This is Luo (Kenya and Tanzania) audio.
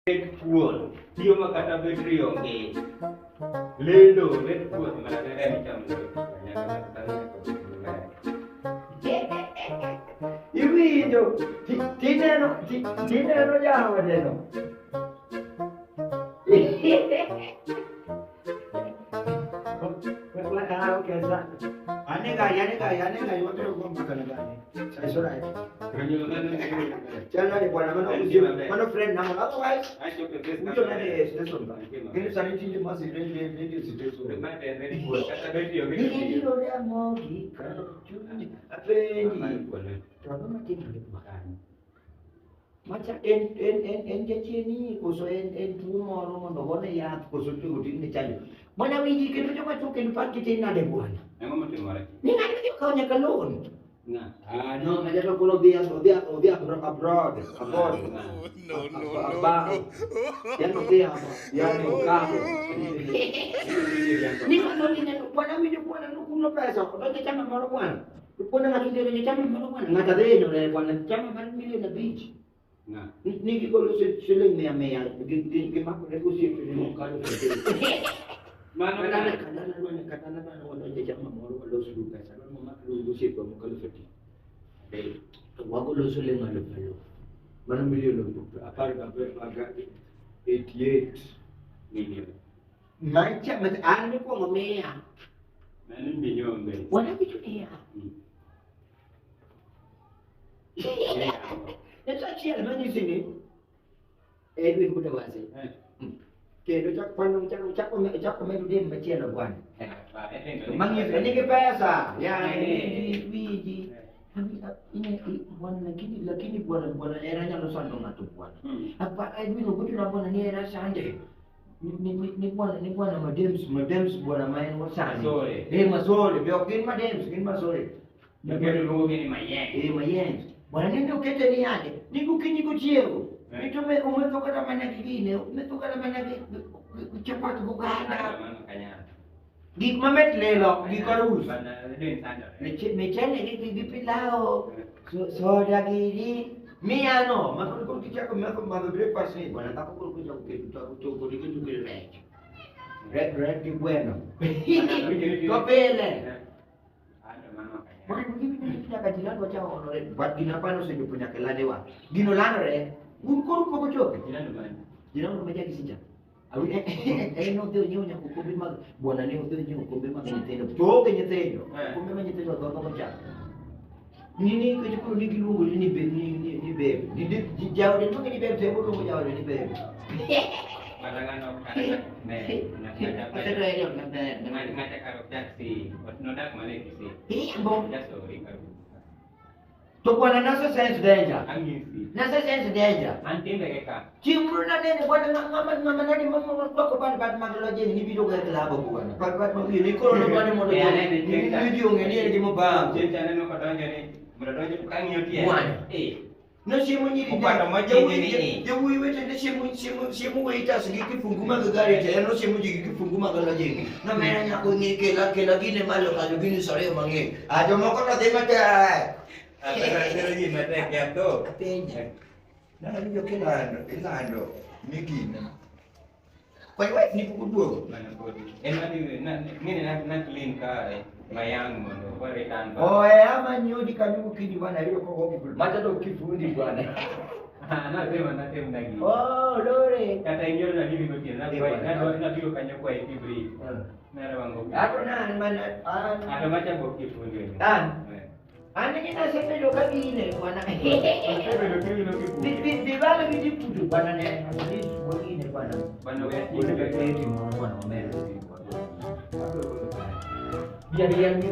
Kuon tiyo ma kata betri onge lendo red kuon mana ne cham iwinjo tineno tineno jaodeno Mano friend na otherwise ujo nade station ba kendo sani tinde masi radio station macha en jachieni koso en tuo moro mondo gone yath koso tuo oting'ne chanjo bwana winji kendo joma chwo kendo pachgi tin nade bwana ang'o motimore ni ng'ato dhi okawo nyaka loan. Ah, no, ng'ato koro odhi abroad. No, no, no. Yani odhi yani okawo. Ni ng'ato ni bwana winjo bwana nokuno pesa odonjo chama moro bwana. Bwana ng'ato dhi odonjo chama moro bwana ng'ato dhi hinyore bwana chama mar milion 5. Ni gigolo siling 100 gimakore gosiepe mokalo. Mano kadala wadonjo chama moro walos pesa mamakre gosiepe mokalo 50. To wagolo siling 1000 mano milion 88 million. Macha an mikwongo miya. Mano minyombe. Wana winjo niya. Nyathi achiel manyisi ni Edwin Kutawasi. Kendo chako medo dem machielo bwana. Manyiso nigi pesa. Yani wiji. Bwana lakini bwana hera nyalo sando ng'ato bwana. Apa Edwin ogochona bwana ni hera sande. Ni bwana madems bwana ma en wasani. Eh masore, be ok gin madems, gin masore. Kendo luongo ni mayeng. Eh mayeng. Bwana nende okete ni yande, ni gokinyi gochiewo. Nito umetho kata mana gi gine, umetho kata mana gi chapat goganda. Gik mamit lilo, gik arus. Michele gi pilau, soda gini. Mia no, ma koro kichako metho madho breakfast ni bwana dhako koro kichako keto to koro iketo rech. Rech gi gweno. To pile. Nyaka ji landwa cha onore but gino apani osechopo nyaka e landewa. Gino landore, un koro pok ochope. Jirani ma jakisicha. En odhi onyiewo nyaka okombe mag bwana ne odhi onyiewo okombe mag nyithindo. To onge nyithindo. Okombe mag nyithindo dhodho kochako. Ni nikech koro ni giluongo ni ni babe. Ni jaode luonge ni babe to en oluongo jaode ni babe. Mana ng'ano ne ng'ata kar ok dak si nodak mana e Kisii. Jasori kar. To bwana nasa sense danger. Ang'isi. Nasa sense danger. An timbe ge ka. Chieng' moro nanene bwana ng'ama nade marwako bad bad mag lojeni ni biro ga e club bwana. Bad bad mag ni koro nodwani mondo ji ong'e ni en gi mobango. Chieng' cha aneno kodonjo ni mondo odonjo to kang'iyo tiende. Bwana. Nosiemo nyiri jawuoyi wetene siemo waiters gi kifungu mag gari to en osiemo ji gi kifungu mag lojeni. Nomera nyako ng'i kela gine malo kanyo gini ariyo mang'eny. Ah jomoko to dhi matek. Atero ji matek ya tho. Apenji. Nawinjo kilando ni gina. Kwani wife ni pok oduogo? Mana podi. En mani na clean kae mayang mondo wa return back. Oh eh ama nyodi kanyo gokinyi bwana ayudo kogo kifuli. Macha to kifundi bwana. Natemo nagi. Oh lore. Kata inyoro na bibi gotieno nabiro kanyo kwa e brief. Narawango. Ato na an mana an. Ato macha bok kifundi. An. An ni nasebedo ka gine bwana. Osebedo kiwino kifundi. Bibalo gi ji puto bwana ne at least wagine bwana. Bwana we Gole be bwana omera. Biar biar ni.